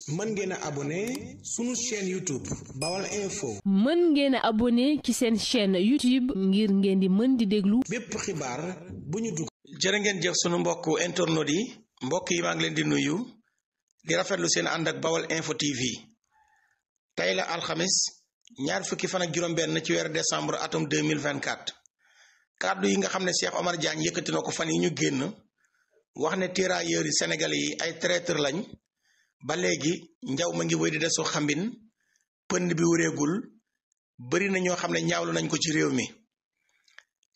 mën ngeen a abonné sunu chaîne YouTube Bawal Info. mën ngeen a abonné ci seen chaîne YouTube ngir ngeen di mën di déglu bépp xibaar bu ñu dugg. jërë ngeen jëf sunu mbokku internautes yi mbokk yi maa ngi leen di nuyu di rafetlu seen ànd ak Bawal Info TV tey la alxamis ñaar fukki fan ak juróom-benn ci weeru décembre atum 2024 kàddu yi nga xam ne Cheikh Omar Diagne yëkkati na ko fan yi ñu génn wax ne tirailleurs yi sénégalais yi ay traître lañ ba léegi njaw ma ngi wéy di desu xambin pënd bi wureegul bari na ñoo xam ne ñaawlu nañ ko ci réew mi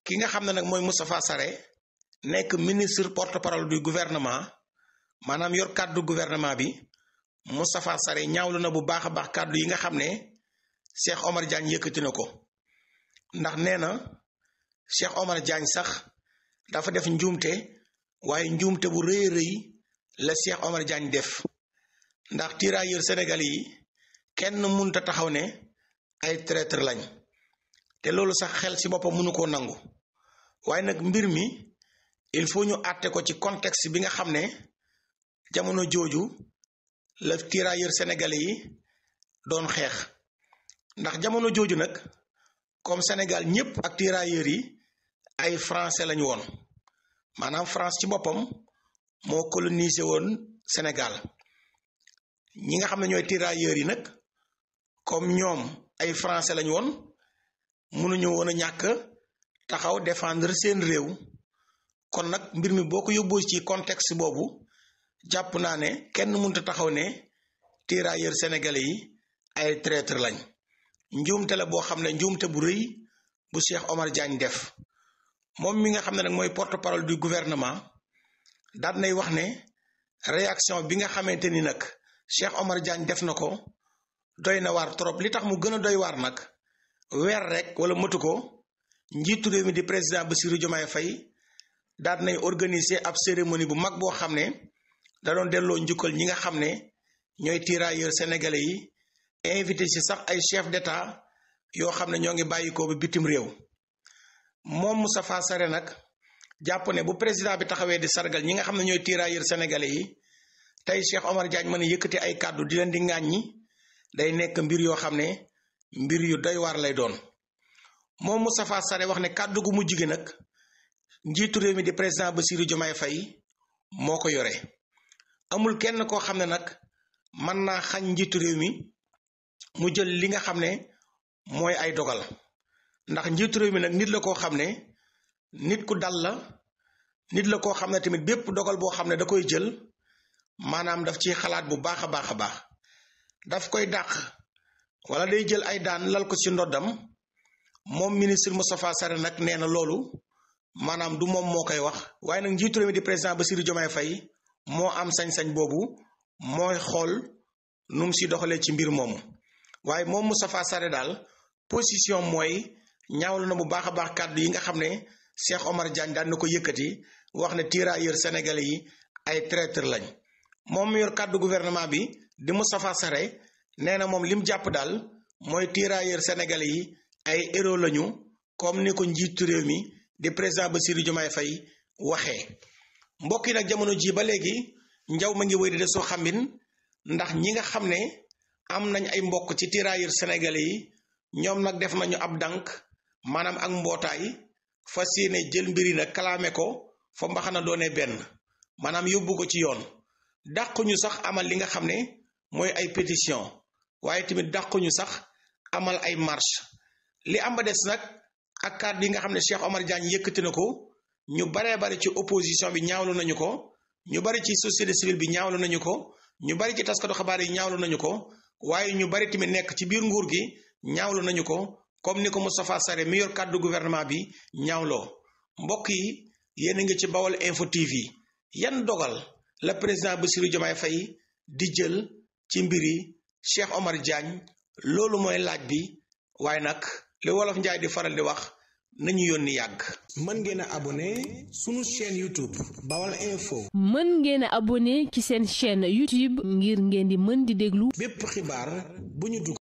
ki nga xam ne nag mooy Moustapha Sarré nekk ministre porte-parole du gouvernement maanaam yor kàddu gouvernement bi Moustapha Sarré ñaawlu na bu baax a baax kàddu yi nga xam ne Cheikh Omar Diagne yëkkati na ko ndax nee na Cheikh Omar Diagne sax dafa def njuumte waaye njuumte bu rëy rëy la Cheikh Omar Diagne def ndax tirailleurs sénégalais yi kenn mënta taxaw ne ay traître lañ te loolu sax xel ci boppam mënu koo nangu waaye nag mbir mi il faut ñu àtte ko ci contexte bi nga xam ne jamono jooju la tirailleurs sénégalais yi doon xeex ndax jamono jooju nag comme Sénégal ñépp ak tirailleurs yi ay français lañu woon maanaam France ci boppam moo colonisé woon Sénégal ñi nga xam ne ñooy tirailleurs yi nag comme ñoom ay français lañu woon mënuñu woon a ñàkk taxaw défendre seen réew kon nag mbir mi boo ko yóbboo ci contexte boobu jàpp naa ne kenn mënta taxaw ne tirailleurs sénégalais yi ay traître lañ njuumte la boo xam ne njuumte bu rëy bu Cheikh Omar Diagne def moom mi nga xam ne nag mooy porte-parole du gouvernement daal nay wax ne réaction bi nga xamante ni nag Cheikh Omar Diagne def na ko doy na waar trop li tax mu gën a doy waar nag weer rek wala mëtu ko njiitu réew mi di président Bassirou Diomaye Faye daal nay organiser ab cérémonie bu mag boo xam ne da doon delloo njukkal ñi nga xam ne ñooy tirailleurs sénégalais yi invité ci sax ay chef d'état yoo xam ne ñoo ngi bàyyikoo ba bitim réew moom Moustapha Sarré nag jàpp ne bu président bi taxawee di sargal ñi nga xam ne ñooy tirailleurs sénégalais yi tey Cheikh Omar Diagne mën a yëkkati ay kàddu di leen di ŋàññi day nekk mbir yoo xam ne mbir yu doy waar lay doon moom Moustapha Sarré wax ne kàddu gu mujj gi nag njiitu réew mi di président Bassirou Diomaye Faye moo ko yore amul kenn koo xam ne nag mën naa xañ njiitu réew mi mu jël li nga xam ne mooy ay dogal ndax njiitu réew mi nag nit la koo xam ne nit ku dal la nit la koo xam ne tamit bépp dogal boo xam ne da koy jël maanaam daf ci xalaat bu baax a baax a baax daf koy dàq wala day jël ay daan lal ko ci ndoddam moom ministre Moustapha Sarré nag nee na loolu maanaam du moom moo koy wax waaye nag njiitu réew mi di président Bassirou Diomaye Faye moo am sañ-sañ boobu mooy xool nu mu si doxalee ci mbir moomu waaye moom Moustapha Sarré daal position mooy ñaawlu na bu baax a baax kàddu yi nga xam ne Cheikh Omar Diagne daan na ko yëkkati wax ne tirailleurs sénégalais yi ay traître lañ moom mi yor kàddu gouvernement bi di Moustapha Sarré nee na moom lim jàpp daal mooy tirailleurs sénégalais yi ay héros lañu comme ni ko njiitu réew mi di président Bassirou Diomaye Faye waxee mbokk yi nag jamono ji ba léegi njaw ma ngi wéy di de soo xambin ndax ñi nga xam ne am nañ ay mbokk ci tirailleurs sénégalais yi ñoom nag def nañu ab dànk maanaam ak mbootaay fas yéene jël mbir yi nag kalaame ko fa mbaxana doone benn maanaam yóbbu ko ci yoon dàquñu sax amal li nga xam ne mooy ay pétition waaye tamit dàquñu sax amal ay marche li am ba des nag ak kàddu yi nga xam ne Cheikh Omar Diagne yëkkati na ko ñu baree bari ci opposition bi ñaawlu nañu ko ñu bari ci société civile bi ñaawlu nañu ko ñu bari ci taskatu xabaar yi ñaawlu nañu ko waaye ñu bari tamit nekk ci biir nguur gi ñaawlu nañu ko comme ni ko Moustapha Sarré mi yor kàddu gouvernement bi ñaawloo mbokk yi yéen a ngi ci Bawal Info TV yan dogal la président Bassirou Diomaye Faye di jël ci mbiri Cheikh Omar Diagne loolu mooy laaj bi waaye nag li wolof njaay di faral di wax nañu yónni yàgg. mën ngeen a abonné sunu chaîne YouTube Bawal Info. mën ngeen a abonné ci seen chaîne YouTube ngir ngeen di mën di déglu bépp xibaar bu ñu dugg.